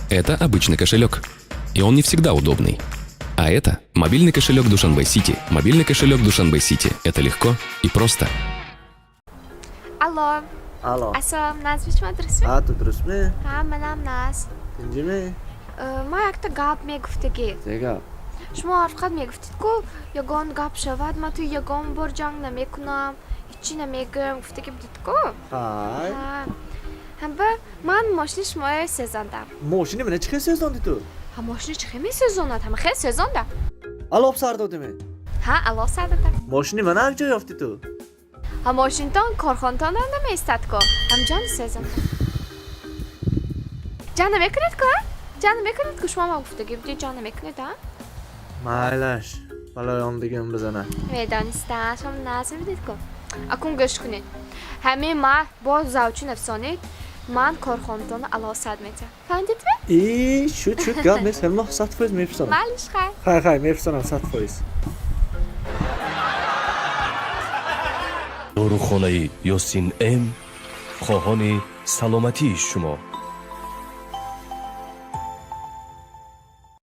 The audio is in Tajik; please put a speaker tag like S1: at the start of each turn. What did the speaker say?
S1: Это обычный кошелек. И он не всегда удобный. А это мобильный кошелек Душанбе Сити. Мобильный кошелек Душанбе Сити. Это легко и просто.
S2: Алло.
S3: Алло.
S2: Ассалом, Назми, шумо дурустми?
S3: Ҳа, ту дурустми?
S2: Ҳа, манам наз.
S3: Тинҷими?
S2: Ман якта гап мегуфтагӣ.
S3: Чӣ гап?
S2: Шумо ҳар фақат мегуфтед, ку ягон гап шавад, ман ту ягон бор ҷанг намекунам, ҳеччи намегӯям, гуфтагӣ будед ку.
S3: Ҳай.
S2: Ҳамба ман мошини шуморо сезондам.
S3: Мошини мана чӣ хел сезонди ту?
S2: Ҳа, мошини чӣ хел месезонад? Ҳама хел сезонда.
S3: Алов сар додиме?
S2: Ҳа, алов сар додам.
S3: Мошини мана як ҷо ёфти ту?
S2: Ҳа, мошинтон корхонатон намеистад ку, ҳамҷон сезондам. Ҷанг намекунед ку, а? Ҷанг намекунед ку, шумо ма гуфтагӣ будед, ҷанг намекунед, а?
S3: Майлаш, балои он дигам бизана.
S2: Медонистам, шумо назм бидед ку. Акун гӯш кунед. Ҳамин ма боз завчи нафсонед, ман корхонатонро алов сад метиҳам. Фаҳмидедми?
S3: И шуд, шуд, гап нест, ҳамин моҳ 100% мефирсонам.
S2: Майлиш, хайр.
S3: Хай, хай, мефирсонам 100%.
S4: Дорухонаи Ёсин М хоҳони саломатии шумо.